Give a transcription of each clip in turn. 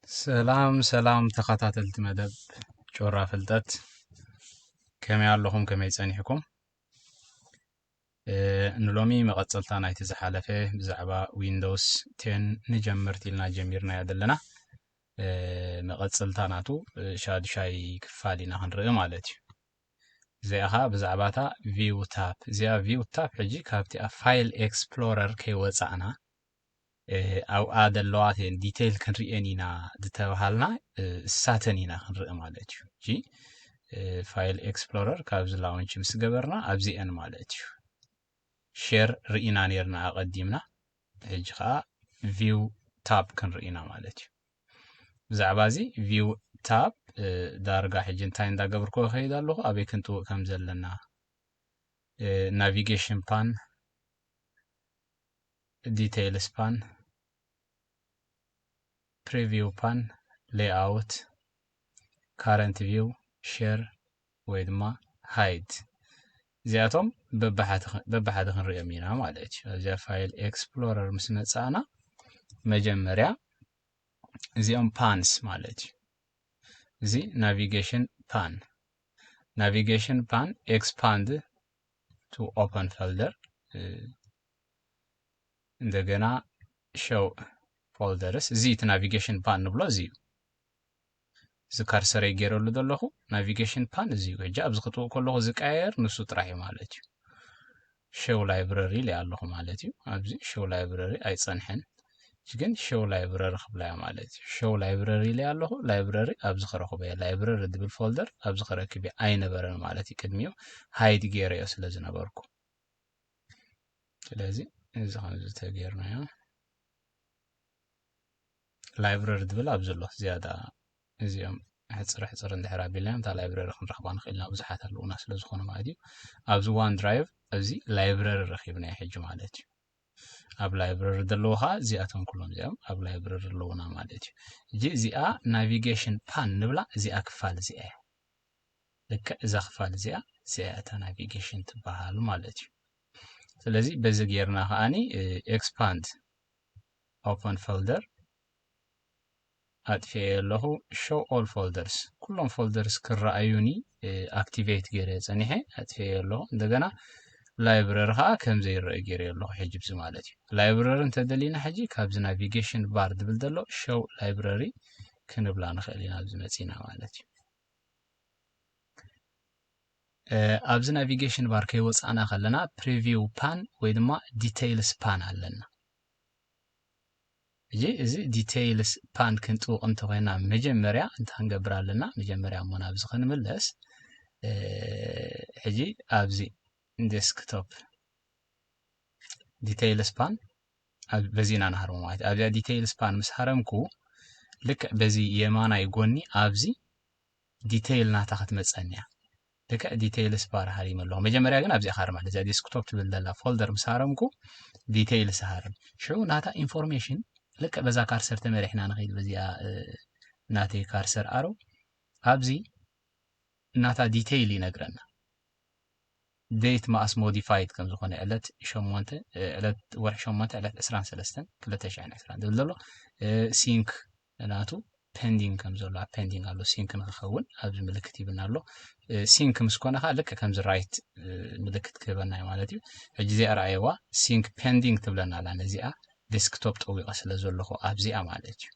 ሰላም ሰላም ተኸታተልቲ መደብ ጮራ ፍልጠት፣ ከመይ ኣለኹም? ከመይ ጸኒሕኩም? እ፣ ንሎሚ መቐጸልታ ናይቲ ዝሓለፈ ብዛዕባ ዊንዶውስ ቴን ንጀምር ኢልና ጀሚርናዮ ዘለና። እ፣ መቐጸልታ ናቱ፣ እ፣ ሻዱሻይ ክፋል ኢና ክንርኢ ማለት እዩ። እዚኣ ኸኣ ብዛዕባታ ቪው ታብ። እዚኣ ቪው ታብ ሕጂ ካብቲ ኣብ ፋይል ኤክስፕሎረር ከይወጻእና፣ እ፣ ኣብኣ ዘለዋ ዲቴይል ክንርእየን ኢና ዝተባሃልና፣ እ፣ እሳተን ኢና ክንርኢ ማለት እዩ። ሕጂ፣ እ፣ ፋይል ኤክስፕሎረር ካብዚ ላውንች ምስ ገበርና ኣብዚኤን ማለት እዩ። ሼር ርኢና ኔርና ኣቐዲምና። ሕጂ ኸኣ ቪው ታብ ክንርኢ ኢና ማለት እዩ። ብዛዕባ እዚ ቪው ታብ፣ እ፣ ዳርጋ ሕጂ እንታይ እንዳገብርኩ እኸይድ ኣለኹ፣ ኣበይ ክንጥውቕ ከም ዘለና፣ እ፣ ናቪጌሽን ፓን፣ ዲቴይልስ ፓን፣ ፕሪቪው ፓን፣ ሌይኣውት፣ ካረንት ቪው፣ ሼር ወይ ድማ ሃይድ። እዚኣቶም በብሓደ ኽ-፣ በብሓደ ክንሪኦም ኢና ማለት እዩ። ኣብዚኣ ፋይል ኤክስፕሎረር ምስ መጻእና መጀመርያ እዚኦም ፓንስ ማለት እዩ። እዚ ናቪጌሽን ፓን፣ ናቪጌሽን ፓን ኤክስፓንድ ቱ ኦፐን ፎልደር፣ እ፣ እንደገና ሾው ፎልደርስ፣ እዚ እቲ ናቪጌሽን ፓን ንብሎ እዚ እዩ። እዚ ካርሰረይ ገይረሉ ዘለኹ ናቪጌሽን ፓን እዚ እዩ። ሕጂ ኣብዚ ክጥውቕ ከለኹ ዝቀያየር ንሱ ጥራሕ እዩ ማለት እዩ። ሾው ላይብረሪ ኢለ ኣለኹ ማለት እዩ። ኣብዚ ሾው ላይብረሪ ኣይጸንሐን። ሕጂ ግን ሾው ላይብረሪ ክብላ እያ ማለት እዩ። ሾው ላይብረሪ ኢለ ኣለኹ። ላይብረሪ ኣብዚ ክረኽቦ እየ። ላይብረሪ ዝብል ፎልደር ኣብዚ ክረክብ እየ ኣይነበረን ማለት እዩ። ቅድሚኡ ሃይድ ገይረዮ ስለ ዝነበርኩ። ስለዚ እዚ ከምዚ ተገይርናዮ ላይብረሪ ዝብል ኣብዚ ኣሎ ዝያዳ እዚኦም ሕፅር ሕፅር እንድሕር ኣቢልናዮም እታ ላይብረሪ ክንረኽባ ንኽእል ኢና። ብዙሓት ኣለዉና ስለ ዝኾኑ ማለት እዩ። ኣብዚ ዋን ድራይቭ እዚ ላይብረሪ ረኺብናዮ ሕጂ ማለት እዩ። ኣብ ላይብረሪ ዘለዉ ከዓ እዚኣቶም ኩሎም እዚኦም ኣብ ላይብረሪ ኣለዉና ማለት እዩ። ሕጂ እዚኣ ናቪጌሽን ፓን ንብላ እዚኣ ክፋል እዚኣ እያ። ልክዕ እዛ ክፋል እዚኣ እዚኣ እያ እታ ናቪጌሽን ትበሃል ማለት እዩ። ስለዚ በዚ ጌርና ከዓኒ ኤክስፓንድ ኦፐን ፎልደር ኣጥፊኤ ኣለኹ። ሾው ኦል ፎልደርስ፣ ኩሎም ፎልደርስ ክረኣዩኒ ኣክቲቬት ገይረ ጸኒሐ ኣጥፊኤ ኣለኹ። እንደገና ላይብረሪ ከዓ ከም ዘይረአ ገይረ ኣለኹ ሕጂ ብዚ ማለት እዩ። ላይብረሪ እንተደሊና ሕጂ ካብዚ ናቪጌሽን ባር ዝብል ዘሎ ሾው ላይብረሪ ክንብላ ንኽእል ኢና ኣብዚ መጺና ማለት እዩ። እ፣ ኣብዚ ናቪጌሽን ባር ከይወፃእና ከለና ፕሪቪው ፓን ወይ ድማ ዲቴይልስ ፓን ኣለና። ሕጂ እዚ ዲቴይልስ ፓን ክንጥውቕ እንተኮይና መጀመርያ እንታይ ክንገብር ኣለና? መጀመርያ እሞ ናብዚ ክንምለስ፣ እ፣ ሕጂ ኣብዚ ዴስክቶፕ ዲቴይልስ ፓን ኣብ-፣ በዚ ኢና ንሃርሞ ማለት እዩ። ኣብዚኣ ዲቴይልስ ፓን ምስ ሃረምኩ ልክዕ በዚ የማናይ ጎኒ ኣብዚ ዲቴይል ናታ ክትመፀኒ እያ። ልክዕ ዲቴይልስ ባር ሃሪመ ኣለኹ። መጀመርያ ግን ኣብዚኣ ክሃርም ኣለዎ። እዚኣ ዴስክቶፕ ትብል ዘላ ፎልደር ምስ ሃረምኩ ዲቴይልስ ሃርም። ሽዑ ናታ ኢንፎርሜሽን ልክዕ በዛ ካርሰር ተመሪሕና ንኸይድ በዚኣ፣ እ፣ ናተይ ካርሰር ኣሮ ኣብዚ ናታ ዲቴይል ይነግረና። ዴት መኣስ ሞዲፋይድ ከም ዝኾነ ዕለት ሸሞንተ፣ እ፣ ዕለት ወርሒ ሸሞንተ ዕለት ዕስራን ሰለስተን ክልተ ሽሕን ዕስራን ዝብል ዘሎ፣ እ፣ ሲንክ ናቱ ፔንዲንግ ከም ዘሎ ኣብ ፔንዲንግ ኣሎ ሲንክ ንክኸውን ኣብዚ ምልክት ይብና ኣሎ። እ፣ ሲንክ ምስ ኮነ ከዓ ልክዕ ከምዚ ራይት፣ እ፣ ምልክት ክህበና እዩ ማለት እዩ። ሕጂ እዚኣ ረኣየዋ ሲንክ ፔንዲንግ ትብለና ኣላ ነዚኣ ዴስክቶፕ ጠዊቐ ስለ ዘለኹ ኣብዚኣ ማለት እዩ።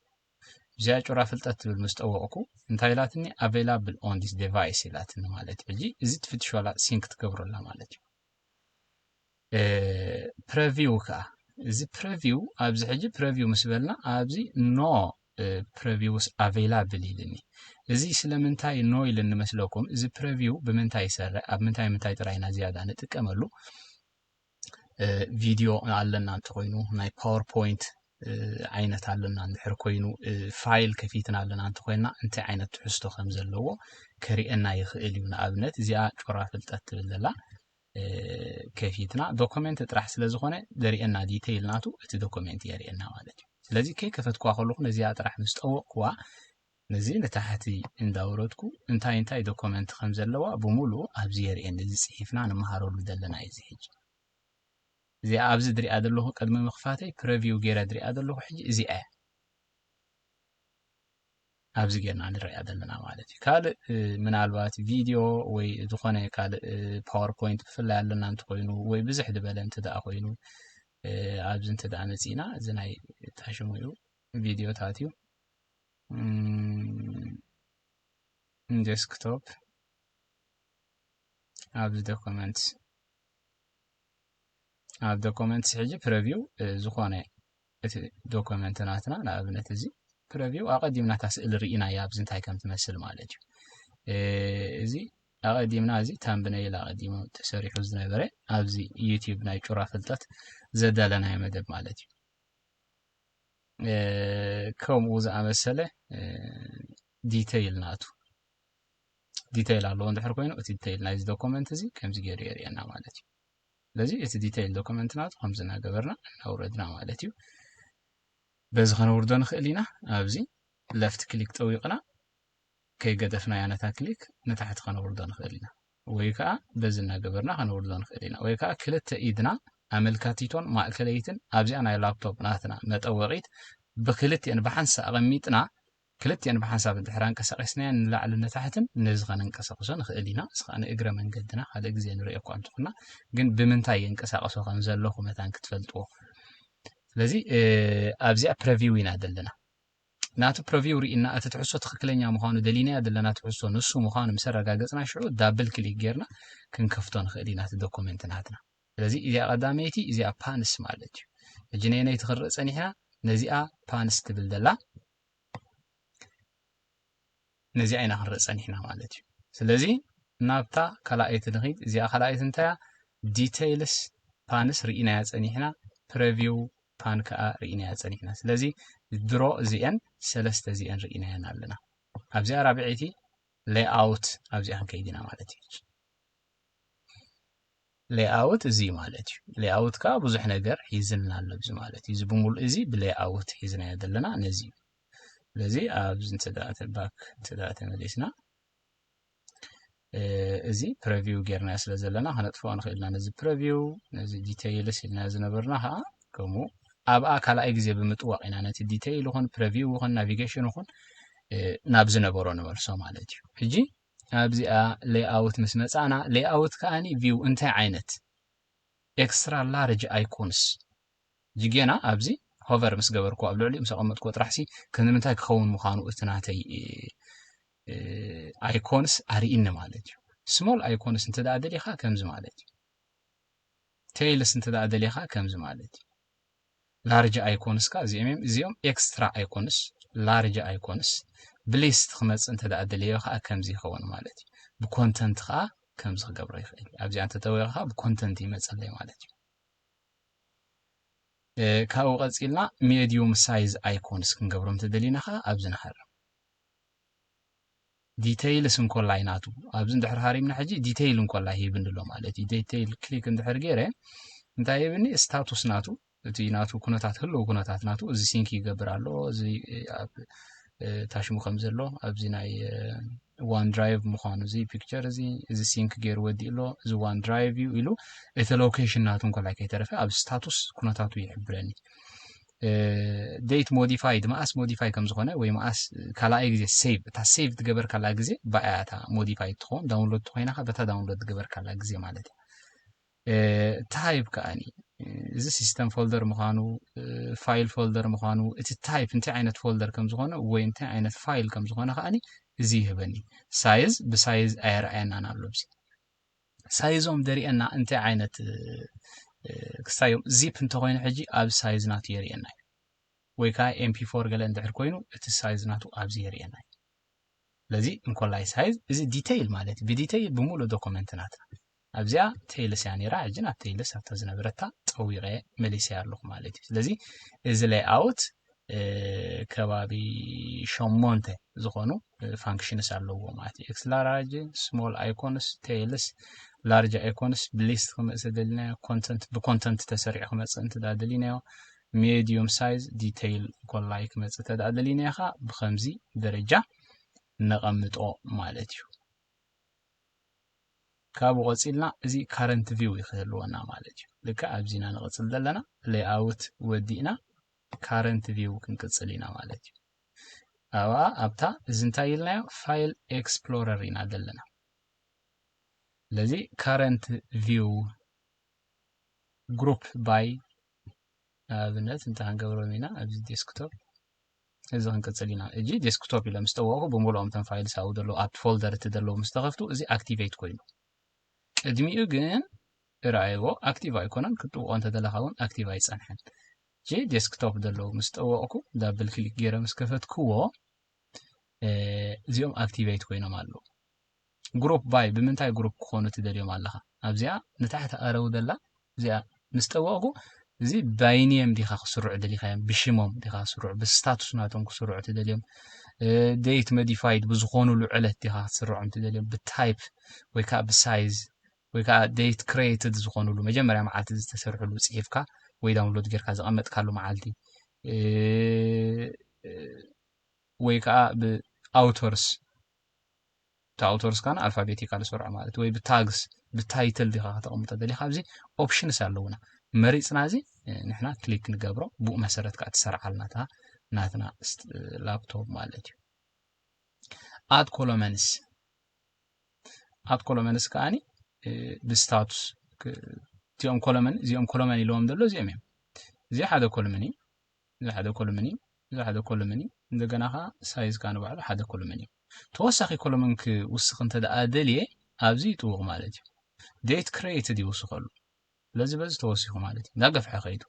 እዚኣ ጩራ ፍልጠት ትብል ምስ ጠወቕኩ እንታይ ኢላትኒ? ኣቬይላብል ኦን ዲስ ዴቫይስ ኢላትኒ ማለት እዩ። ሕጂ እዚ ትፍትሽ ዋላ ሲንክ ትገብረላ ማለት እዩ። እ፣ ፕረቪው ከኣ እዚ ፕረቪው ኣብዚ ሕጂ ፕረቪው ምስ በልና ኣብዚ ኖ፣ እ፣ ፕረቪውስ ኣቬይላብል ኢልኒ። እዚ ስለምንታይ ኖ ኢልኒ መስለኩም? እዚ ፕረቪው ብምንታይ ይሰርሕ? ኣብ ምንታይ ምንታይ ጥራይ ኢና ዝያዳ ንጥቀመሉ? እ፣ ቪድዮ ኣለና እንተኾይኑ፣ ናይ ፓወርፖይንት፣ እ፣ ዓይነት ኣለና እንድሕር ኮይኑ፣ እ፣ ፋይል ከፊትና ኣለና እንተኾይና፣ እንታይ ዓይነት ትሕዝቶ ከም ዘለዎ ከርእየና ይኽእል እዩ። ንኣብነት፣ እዚኣ ጩራ ፍልጠት ትብል ዘላ፣ እ፣ ከፊትና ዶክመንት ጥራሕ ስለ ዝኾነ ዘርእየና ዲቴይል ናቱ እቲ ዶክመንት የርእየና ማለት እዩ። ስለዚ ከይከፈትኩዋ ከለኹ ነዚኣ ጥራሕ ምስ ጠወቕኩዋ፣ ነዚ ንታሕቲ እንዳውረድኩ እንታይ እንታይ ዶክመንት ከም ዘለዋ ብምሉኡ ኣብዚ የርእየኒ። እዚ ጽሒፍና ንመሃረሉ ዘለና እዩ እዚ ሕጂ። እዚኣ ኣብዚ ድሪኣ ዘለኹ ቅድሚ ምኽፋተይ ፕረቪው ገይረ ድሪኣ ዘለኹ ሕጂ እዚኣ እያ። ኣብዚ ጌርና ንሪኣ ዘለና ማለት እዩ። ካልእ ምናልባት ቪድዮ ወይ ዝኾነ ካልእ ፓወርፖይንት ብፍላይ ኣለና እንተኾይኑ ወይ ብዝሕ ዝበለ እንተ ደኣ ኮይኑ ኣብዚ እንተ ደኣ መፂእና እዚ ናይ ታሽሙ እዩ ቪድዮታት እዩ። ዴስክቶፕ ኣብዚ ዶኩመንት ኣብ ዶኩመንት ሕጂ ፕረቪው ዝኾነ እቲ ዶኩመንት ናትና ንኣብነት እዚ ፕረቪው ኣቐዲምና እታ ስእሊ ርኢናያ ኣብዚ እንታይ ከም ትመስል ማለት እዩ። እዚ ኣቐዲምና እዚ ታምብነይል ኣቐዲሙ ተሰሪሑ ዝነበረ ኣብዚ ዩቲዩብ ናይ ጩራ ፍልጠት ዘዳለናዮ መደብ ማለት እዩ። ከምኡ ዝኣመሰለ ዲተይል ናቱ ዲተይል ኣለዎ እንድሕር ኮይኑ እቲ ዲተይል ናይዚ ዶኩመንት እዚ ከምዚ ገይሩ የርእየና ማለት እዩ። ስለዚ እቲ ዲተይል ዶኩመንት ናቱ ከምዚ እናገበርና እናውረድና ማለት እዩ። በዚ ከነውርዶ ንኽእል ኢና። ኣብዚ ለፍት ክሊክ ጠዊቕና ከይገደፍናያ ነታ ክሊክ ንታሕቲ ከነውርዶ ንኽእል ኢና። ወይ ከዓ በዚ እናገበርና ከነውርዶ ንኽእል ኢና። ወይ ከዓ ክልተ ኢድና ኣመልካቲቶን ማእከለይትን ኣብዚኣ ናይ ላፕቶፕ ናትና መጠወቒት ብክልቲአን ብሓንሳእ ኣቐሚጥና ክልቲአን ብሓንሳብ እንድሕር ኣንቀሳቒስናየን ንላዕልን ንታሕትን ነዚ ከነንቀሳቕሶ ንኽእል ኢና። እዚ ከዓ ንእግረ መንገድና ካልእ ግዜ ንርእዮ እኳ እንተኾና ግን ብምንታይ የንቀሳቕሶ ከም ዘለኹ መታን ክትፈልጥዎ። ስለዚ ኣብዚኣ ፕረቪው ኢና ዘለና። ናቱ ፕረቪው ርኢና እቲ ትሕዝቶ ትኽክለኛ ምዃኑ ደሊናያ ዘለና ትሕዝቶ ንሱ ምዃኑ ምስ ኣረጋገፅና ሽዑ ዳብል ክሊክ ጌርና ክንከፍቶ ንኽእል ኢና እቲ ዶኩመንት ናትና። ስለዚ እዚኣ ቀዳመይቲ እዚኣ ፓንስ ማለት እዩ። ሕጂ ነየነይቲ ክንርኢ ፀኒሕና ነዚኣ ፓንስ ትብል ዘላ ነዚኣ ኢና ክንርኢ ፀኒሕና ማለት እዩ። ስለዚ ናብታ ካልኣይቲ ንኺድ። እዚኣ ካልኣይቲ እንታያ ዲቴይልስ ፓንስ ርኢናያ ፀኒሕና ፕረቪው ፓን ከዓ ርኢናያ ፀኒሕና። ስለዚ ድሮ እዚአን ሰለስተ እዚአን ርኢናየን ኣለና። ኣብዚኣ ራብዐይቲ ሌይኣውት ኣብዚኣ ክንከይድ ኢና ማለት እዩ። ሌይኣውት እዚ ማለት እዩ። ሌይኣውት ከዓ ብዙሕ ነገር ሒዝልና ኣሎ እዚ ማለት እዩ። እዚ ብምሉእ እዚ ብሌይኣውት ሒዝናዮ ዘለና ነዚ እዩ። ስለዚ ኣብዚ እንተ ደኣ ባክ እንተ ደኣ ተመሊስና እዚ ፕረቪው ጌርናዮ ስለ ዘለና ከነጥፍኦ ንኽእል ኢና። ነዚ ፕረቪው ነዚ ዲቴይልስ ኢልና ዝነበርና ከዓ ከምኡ ኣብኣ ካልኣይ ግዜ ብምጥዋቕ ኢና ነቲ ዲቴይል ይኹን ፕረቪው ይኹን ናቪጌሽን ይኹን ናብ ዝነበሮ ንመልሶ ማለት እዩ። ሕጂ ኣብዚኣ ሌይኣውት ምስ መፃና ሌይኣውት ከዓኒ ቪው እንታይ ዓይነት ኤክስትራ ላርጅ ኣይኮንስ ጅጌና ኣብዚ ሆቨር ምስ ገበርኩ ኣብ ልዕሊኡ ምስ ኣቐመጥኩዎ ጥራሕሲ ከም ንምንታይ ክኸውን ምዃኑ እቲ ናተይ ኣይኮንስ ኣርእኒ ማለት እዩ። ስሞል ኣይኮንስ እንተ ደኣ ደሊኻ ከምዚ ማለት እዩ። ቴይልስ እንተ ደኣ ደሊኻ ከምዚ ማለት እዩ። ላርጅ ኣይኮንስ ካ እዚኦም እዮም። እዚኦም ኤክስትራ ኣይኮንስ ላርጅ ኣይኮንስ ብሊስት ክመፅእ እንተ ደኣ ደለዮ ከዓ ከምዚ ይኸውን ማለት እዩ። ብኮንተንት ከዓ ከምዚ ክገብሮ ይኽእል። ኣብዚኣ እንተተወዮ ከዓ ብኮንተንት ይመፀለይ ማለት እዩ። ካብኡ ቀፂልና ሜድዩም ሳይዝ ኣይኮንስ ክንገብሮም ተደሊና ከዓ ኣብዚ ንሃርም። ዲቴይልስ እንኮላይ ናቱ ኣብዚ እንድሕር ሃሪምና ሕጂ ዲቴይል እንኮላይ ሂብኒ ኣሎ ማለት እዩ። ዲቴይል ክሊክ እንድሕር ገይረ እንታይ ሂብኒ? ስታቱስ ናቱ እቲ ናቱ ኩነታት ህልው ኩነታት ናቱ እዚ ሲንክ ይገብር ኣሎ እዚ ኣብ ታሽሙ ከም ዘሎ ኣብዚ ናይ ዋን ድራይቭ ምዃኑ እዚ ፒክቸር እዚ እዚ ሲንክ ገይሩ ወዲኡ ኣሎ እዚ ዋን ድራይቭ እዩ ኢሉ እቲ ሎኬሽን ናቱ እንኮላይ ከይተረፈ ኣብ ስታቱስ ኩነታቱ ይሕብረኒ። ዴት ሞዲፋይድ መኣስ ሞዲፋይ ከም ዝኾነ ወይ መኣስ ካልኣይ ግዜ ሴቭ እታ ሴቭ ትገበርካላ ግዜ ብኣያ እታ ሞዲፋይድ ትኸውን ዳውንሎድ ትኾይናኻ በታ ዳውንሎድ ትገበርካላ ግዜ ማለት እዩ። ታይፕ ከዓኒ እዚ ሲስተም ፎልደር ምዃኑ ፋይል ፎልደር ምዃኑ እቲ ታይፕ እንታይ ዓይነት ፎልደር ከም ዝኾነ ወይ እንታይ ዓይነት ፋይል ከም ዝኾነ ከዓኒ እዚ ይህበኒ። ሳይዝ ብሳይዝ ኣየርኣየናን ኣሎ እዚ ሳይዞም ደሪአና እንታይ ዓይነት ክስታዮም ዚፕ እንተኮይኑ ሕጂ ኣብ ሳይዝ ናቱ የርእየና እዩ። ወይ ከዓ ኤምፒ ፎር ገለ እንድሕር ኮይኑ እቲ ሳይዝ ናቱ ኣብዚ የርእየና እዩ። ስለዚ እንኮላይ ሳይዝ እዚ ዲቴይል ማለት እዩ። ብዲቴይል ብምሉእ ዶኩመንት ናትና ኣብዚኣ ቴይልስ እያ ነይራ። ሕጂ ናብ ቴይልስ ኣብታ ዝነበረታ ጠዊቐ መሊሰያ ኣለኹ ማለት እዩ። ስለዚ እዚ ሌይኣውት ከባቢ ሸሞንተ ዝኾኑ ፋንክሽንስ ኣለዎ ማለት እዩ። ኤክስ ላርጅ፣ ስሞል ኣይኮንስ፣ ቴይልስ፣ ላርጅ ኣይኮንስ ብሊስት ክመፅእ ደሊናዮ ኮንተንት ብኮንተንት ተሰሪዑ ክመፅእ እንተ ደሊናዮ ሜዲዩም ሳይዝ ዲቴይል ኮላይ ክመፅእ እንተ ደሊናዮ ከዓ ብከምዚ ደረጃ ነቐምጦ ማለት እዩ። ካብኡ ቀፂልና እዚ ካረንት ቪው ይክህልወና ማለት እዩ። ልክዕ ኣብዚና ንቕፅል ዘለና ሌይኣውት ወዲእና ካረንት ቪው ክንቅፅል ኢና ማለት እዩ። ኣብኣ ኣብታ እዚ እንታይ ኢልናዮ? File Explorer ኢና ዘለና። ስለዚ current view group by ንኣብነት እንታይ ክንገብሮም ኢና? ኣብዚ ዴስክቶፕ እዚ ክንቅጽል ኢና። እጂ ዴስክቶፕ ኢለ ምስ ጠወቕኩ ብምልኦም እቶም ፋይልስ ኣብኡ ዘለዉ ኣብቲ ፎልደር እቲ ዘለዉ ምስ ተኸፍቱ እዚ ኣክቲቬት ኮይኑ። ቅድሚኡ ግን ርኣይዎ ኣክቲቭ ኣይኮነን። ክትጥውቖ እንተደለኻ እውን ኣክቲቭ ኣይጸንሐን። እጂ ዴስክቶፕ ዘለዉ ምስ ጠወቕኩ ዳብል ክሊክ ገይረ ምስ ከፈትክዎ እዚኦም ኣክቲቬት ኮይኖም ኣለዉ። ግሩፕ ባይ ብምንታይ ግሩፕ ክኾኑ ትደልዮም ኣለኻ? ኣብዚኣ ንታሕቲ ኣረው ደላ እዚኣ ምስ ጠወቕኩ እዚ ባይኒየም ዲኻ ክስርዑ ደሊኻዮም? ብሽሞም ዲኻ ክስርዑ? ብስታቱስ ናቶም ክስርዑ ትደልዮም? ዴት ሞዲፋይድ ብዝኾኑሉ ዕለት ዲኻ ክትስርዖም ትደልዮም? ብታይፕ ወይ ከዓ ብሳይዝ ወይ ከዓ ዴት ክሬትድ ዝኾኑሉ መጀመርያ መዓልቲ ዝተሰርሕሉ ጽሒፍካ ወይ ዳውንሎድ ጌርካ ዘቐመጥካሉ መዓልቲ ወይ ከዓ ብኣውቶርስ እቲ ኣውቶርስ ካን ኣልፋቤቲካል ሰርዖ ማለት ወይ ብታግስ ብታይትል ዲኻ ከተቐምጦ ደሊኻ ኣብዚ ኦፕሽንስ ኣለውና መሪፅና እዚ ንሕና ክሊክ ንገብሮ ብኡ መሰረት ከዓ ትሰርዓልና እታ ናትና ላፕቶፕ ማለት እዩ። ኣድ ኮሎመንስ ኣድ ኮሎመንስ ከዓኒ ብስታቱስ እዚኦም ኮሎመን እዚኦም ኮሎመን ኢለዎም ዘሎ እዚኦም እዮም። እዚ ሓደ ኮሎመን እዩ። እዚ ሓደ ኮሎመን እዩ። እዚ ሓደ ኮሎመን እዩ። እንደገና ከዓ ሳይዝ ከዓ ንባዕሉ ሓደ ኮሎመን እዩ። ተወሳኺ ኮሎመን ክውስኽ እንተ ደኣ ደልየ ኣብዚ ይጥውቕ ማለት እዩ። ዴት ክሬትድ ይውስኸሉ። ስለዚ በዚ ተወሲኹ ማለት እዩ። እንዳገፍሐ ከይዱ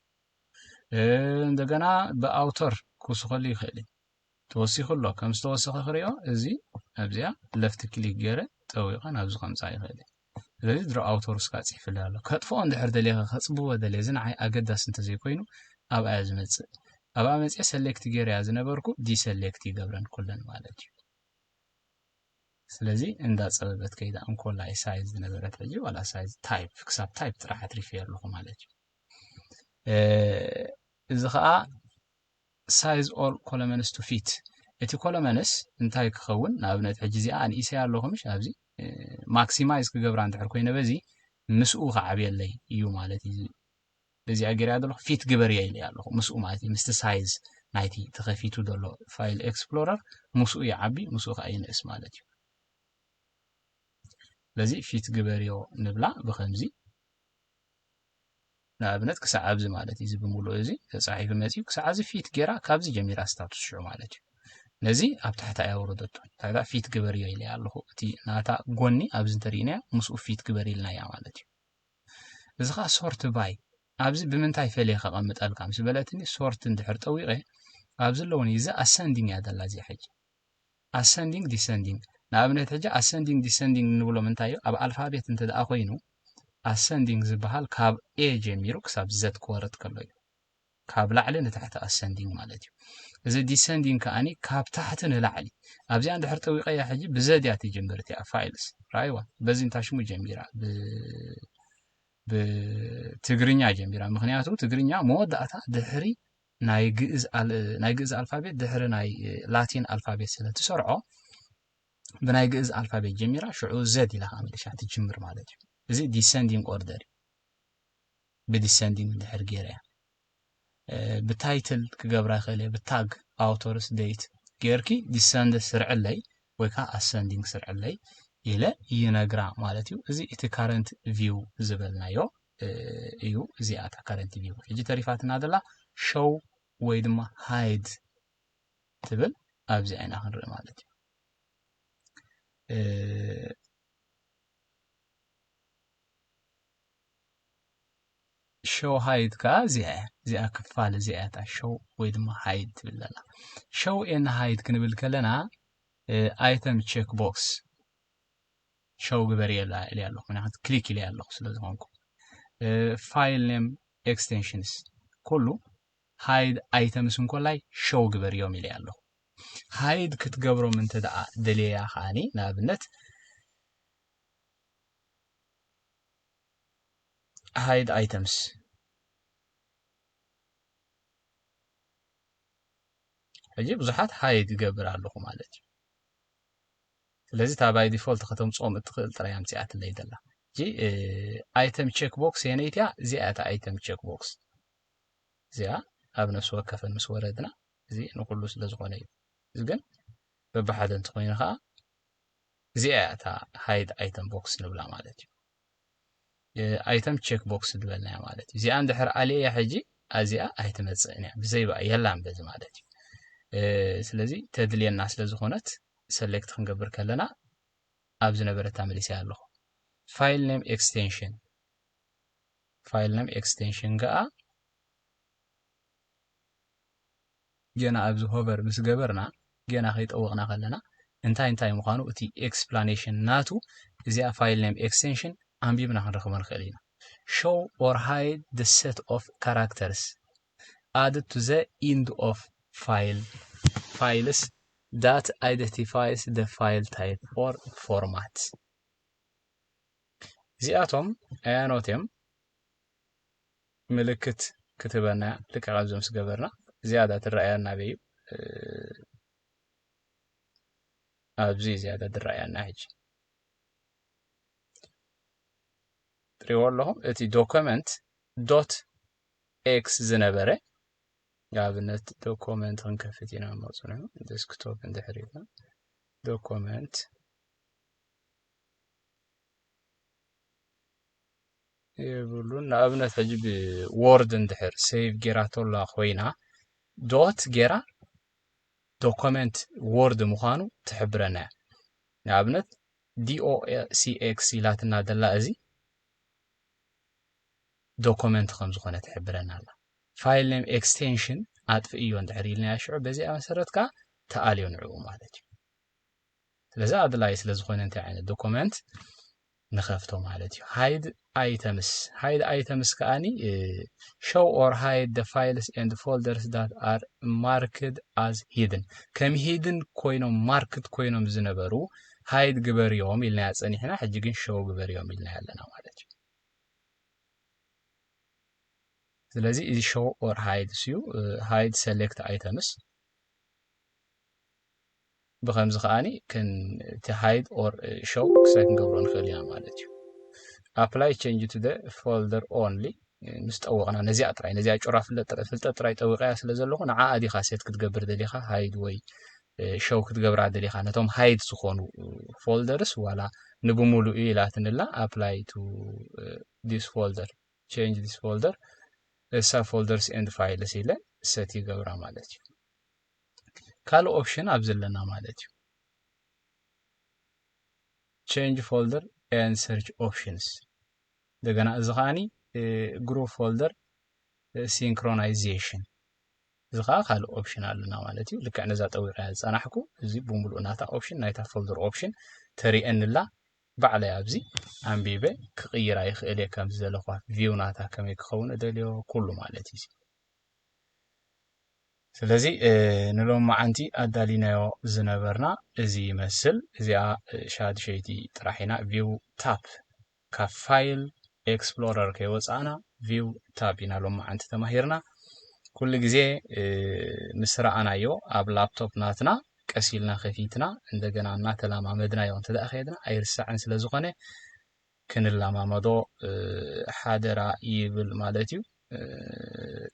እንደገና ብኣውተር ክውስኸሉ ይኽእል እዩ። ተወሲኹ ኣሎ። ከም ዝተወሰኸ ክሪኦ እዚ ኣብዚኣ ለፍቲ ክሊክ ገይረ ጠዊቐ ናብዚ ከምፃ ይኽእል እየ። ስለዚ ድሮ ኣውቶርስ ከዓ ፅሒፍለ ኣሎ። ከጥፍኦ እንድሕር ደልየ ከፅብቦ ደልየ እዚ ንዓይ ኣገዳሲ እንተዘይኮይኑ ኣብኣ እየ ዝመፅእ። ኣብኣ መፅየ ሰሌክት ገይረያ ዝነበርኩ ዲሰሌክት ይገብረን ኩለን ማለት እዩ። ስለዚ እንዳፀበበት ከይዳ እንኮላይ ሳይዝ ዝነበረት ሕጂ ዋላ ሳይዝ ታይፕ ክሳብ ታይፕ ጥራሕ ኣትሪፈ ኣለኹ ማለት እዩ። እዚ ከዓ ሳይዝ ኦል ኮለመንስ ቱ ፊት እቲ ኮለመንስ እንታይ ክኸውን ንኣብነት ሕጂ እዚኣ ኣንኢሰያ ኣለኹ ምሽ ኣብዚ ማክሲማይዝ ክገብራ እንድሕር ኮይነ በዚ ምስኡ ክዓብየለይ እዩ ማለት እዩ። በዚኣ ገይረያ ዘለኹ ፊት ግበርዮ ኢለያ ኣለኹ ምስኡ ማለት እዩ ምስቲ ሳይዝ ናይቲ ተኸፊቱ ዘሎ ፋይል ኤክስፕሎረር ምስኡ ይዓቢ ምስኡ ከዓ ይንእስ ማለት እዩ። ስለዚ ፊት ግበርዮ ንብላ ብኸምዚ ንኣብነት ክሳዕ ኣብዚ ማለት እዩ እዚ ብምሉእ እዚ ተፃሒፉ መፅዩ ክሳዕ እዚ ፊት ገይራ ካብዚ ጀሚራ ስታቱስ ሽዑ ማለት እዩ። ነዚ ኣብ ታሕቲ ኣያ ወረደቶ ታሕታ ፊት ግበርዮ ኢለ ኣለኹ እቲ ናታ ጎኒ ኣብዚ እንተርኢናያ ምስኡ ፊት ግበር ኢልናያ ማለት እዩ። እዚ ከዓ ሶርት ባይ ኣብዚ ብምንታይ ፈልየ ከቐምጠልካ ምስ በለትኒ ሶርት እንድሕር ጠዊቐ ኣብዚ ኣለውኒ እዚ ኣሰንዲንግ እያ ዘላ እዚኣ ሕጂ ኣሰንዲንግ ዲሰንዲንግ ንኣብነት ሕጂ ኣሰንዲንግ ዲሰንዲንግ ንብሎም እንታይ እዩ ኣብ ኣልፋቤት እንተ ደኣ ኮይኑ ኣሰንዲንግ ዝበሃል ካብ ኤ ጀሚሩ ክሳብ ዘት ክወርድ ከሎ እዩ ካብ ላዕሊ ንታሕቲ ኣሰንዲንግ ማለት እዩ እዚ ዲሰንዲንግ ከዓኒ ካብ ታሕቲ ንላዕሊ ኣብዚኣ እንድሕር ጠዊቀያ ሕጂ ብዘድያ ትጅምር እቲኣ ፋይልስ ራይዋ በዚ እንታይ ሽሙ ጀሚራ ብትግርኛ ጀሚራ ምክንያቱ ትግርኛ መወዳእታ ድሕሪ ናይ ግእዝ ኣልፋቤት ድሕሪ ናይ ላቲን ኣልፋቤት ስለ ትሰርዖ ብናይ ግእዝ ኣልፋቤት ጀሚራ ሽዑ ዘድ ኢላ ከዓ መሊሻ ትጅምር ማለት እዩ እዚ ዲሰንዲንግ ኦርደር እዩ ብዲሰንዲንግ ድሕር ገይረ እያ ብታይትል ክገብራ ይኽእል እየ ብታግ ኣውቶርስ ዴት ጌርኪ ዲሰንድ ስርዕለይ ወይ ከዓ ኣሰንዲንግ ስርዕለይ ኢለ ይነግራ ማለት እዩ እዚ እቲ ካረንት ቪው ዝበልናዮ እዩ እዚኣ እታ ካረንት ቪው ሕጂ ተሪፋትና ዘላ ሸው ወይ ድማ ሃይድ ትብል ኣብዚ ዓይና ክንርኢ ማለት እዩ ሸው ሃይድ ከዓ እዚኣ እያ እዚኣ ክፋል እዚኣ እያ ሸው ወይ ድማ ሃይድ ትብል ዘላ ሸው ኤን ሃይድ ክንብል ከለና ኣይተም ቸክ ቦክስ ሸው ግበር ኢለ ኣለኹ ምክንያቱ ክሊክ ኢለ ኣለኹ ስለ ዝኾንኩ ፋይል ኔም ኤክስቴንሽንስ ኩሉ ሃይድ ኣይተምስ እንኮላይ ሸው ግበር እዮም ኢለ ኣለኹ ሃይድ ክትገብሮም እንተ ደኣ ደልየያ ከዓኒ ንኣብነት ሃይድ ኣይተምስ ሕጂ ብዙሓት ሃይድ ይገብር ኣለኹ ማለት እዩ ስለዚ እታ ባይ ዲፎልት ከተምፅኦም እትኽእል ጥራይ ኣምፅኣትለይ ዘላ ሕጂ ኣይተም ቸክ ቦክስ የነይትያ እዚኣ እታ ኣይተም ቸክ ቦክስ እዚኣ ኣብ ነፍሲ ወከፈን ምስ ወረድና እዚ ንኩሉ ስለ ዝኾነ እዩ እዚ ግን በብሓደ እንተኾይኑ ከዓ እዚኣ እያ እታ hide item box ንብላ ማለት እዩ። item check box ዝበልናያ ማለት እዩ። እዚኣ እንድሕር ኣልየያ ሕጂ ኣዚኣ ኣይትመፅእን እያ፣ ብዘይ ብኣ የላን በዚ ማለት እዩ። ስለዚ ተድልየና ስለ ዝኾነት select ክንገብር ከለና ኣብ ዝነበረታ መሊሰያ ኣለኹ። File name extension file name extension ገኣ ገና ኣብዚ hover ምስ ገበርና ገና ከይጠወቕና ከለና እንታይ እንታይ ምዃኑ እቲ explanation ናቱ እዚኣ file name extension ኣንቢብና ክንረኽቦ ንኽእል ኢና። Show or hide the set of characters added to the end of file files that identifies the file type or format. እዚኣቶም ኣያኖት እዮም። ምልክት ክትህበና ልክዕ ኣብዚ ምስ ገበርና ዝያዳ ትረኣየና ኣበይ እዩ? ኣብዚ ዝያዳ ትረኣየና ሕጂ ትሪእዎ ኣለኹም። እቲ document dot x ዝነበረ ንኣብነት document ክንከፍት ኢና መፅንሑ desktop እንድሕር ኢልና document የብሉን። ንኣብነት ሕጂ ብ word እንድሕር save ጌራቶላ ኮይና dot ጌራ document word ምዃኑ ትሕብረና እያ። ንኣብነት docx ኢላትና ደላ እዚ document ከም ዝኾነ ትሕብረና ኣላ። File name extension ኣጥፍእዮ እንድሕር ኢልናዮ ሽዑ በዚኣ መሰረት ከዓ ተኣልዮ ንዕኡ ማለት እዩ። ስለዚ ኣድላይ ስለ ዝኾነ እንታይ ዓይነት document ንኸፍቶ ማለት እዩ። Hide items hide items ከኣኒ show or hide the files and folders that are marked as hidden ከም hidden ኮይኖም marked ኮይኖም ዝነበሩ hide ግበርዮም ኢልናያ ፀኒሕና፣ ሕጂ ግን show ግበርዮም ኢልናያ ኣለና ማለት እዩ። ስለዚ እዚ show or hide እዩ። Hide select items ብከምዚ ከዓኒ እቲ hide or show ክሳይ ክንገብሮ ንኽእል ኢና ማለት እዩ። Apply change to the folder only ምስ ጠወቕና ነዚኣ ጥራይ ነዚኣ ጩራ ፍልጠት ጥራይ ጠዊቐያ ስለ ዘለኹ ንዓኣ ዲኻ set ክትገብር ደሊኻ hide ወይ show ክትገብራ ደሊኻ ነቶም hide ዝኾኑ folders ዋላ ንብሙሉኡ ኢላትንላ apply to this folder change this folder እሳ folders and files ኢለ set ይገብራ ማለት እዩ። ካልእ option ኣብዚ ኣለና ማለት እዩ። Change folder and search options እንደገና እዚ ከዓኒ group folder synchronization እዚ ከዓ ካልእ option ኣለና ማለት እዩ። ልክዕ ነዛ ጠዊቐ ዝፀናሕኩ እዚ ብምሉእ ናታ option ናይታ folder option ተሪአንላ ባዕለይ ኣብዚ ኣንቢበ ክቕይራ ይኽእል እየ። ከምዚ ዘለኳ view ናታ ከመይ ክኸውን እደልዮ ኩሉ ማለት እዩ። ስለዚ ንሎሚ መዓንቲ ኣዳሊናዮ ዝነበርና እዚ ይመስል። እዚኣ ሻድሸይቲ ጥራሕ ኢና። View tab ካብ file explorer ከይወፃእና view tab ኢና ሎሚ መዓንቲ ተማሂርና። ኩሉ ግዜ ምስ ረኣናዮ ኣብ laptop ናትና ቀስ ኢልና ከፊትና እንደገና እናተላማመድናዮ እንተ ደኣ ከድና ኣይርሳዕን ስለ ዝኾነ ክንላማመዶ ሓደራ ይብል ማለት እዩ።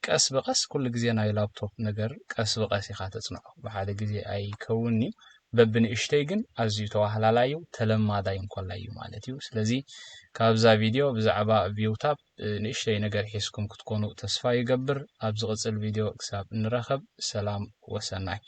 ቀስ ብቐስ ኩሉ ግዜ ናይ laptop ነገር ቀስ ብቐስ ኢኻ ተፅንዖ። ብሓደ ግዜ ኣይከውን እዩ። በብንእሽተይ ግን ኣዝዩ ተዋህላላዩ ተለማዳይ እንኮላይ እዩ ማለት እዩ። ስለዚ ካብዛ ቪድዮ ብዛዕባ view tab ንእሽተይ ነገር ሒዝኩም ክትኮኑ ተስፋ ይገብር። ኣብ ዝቕፅል ቪድዮ ክሳብ እንራኸብ ሰላም ወሰናይ።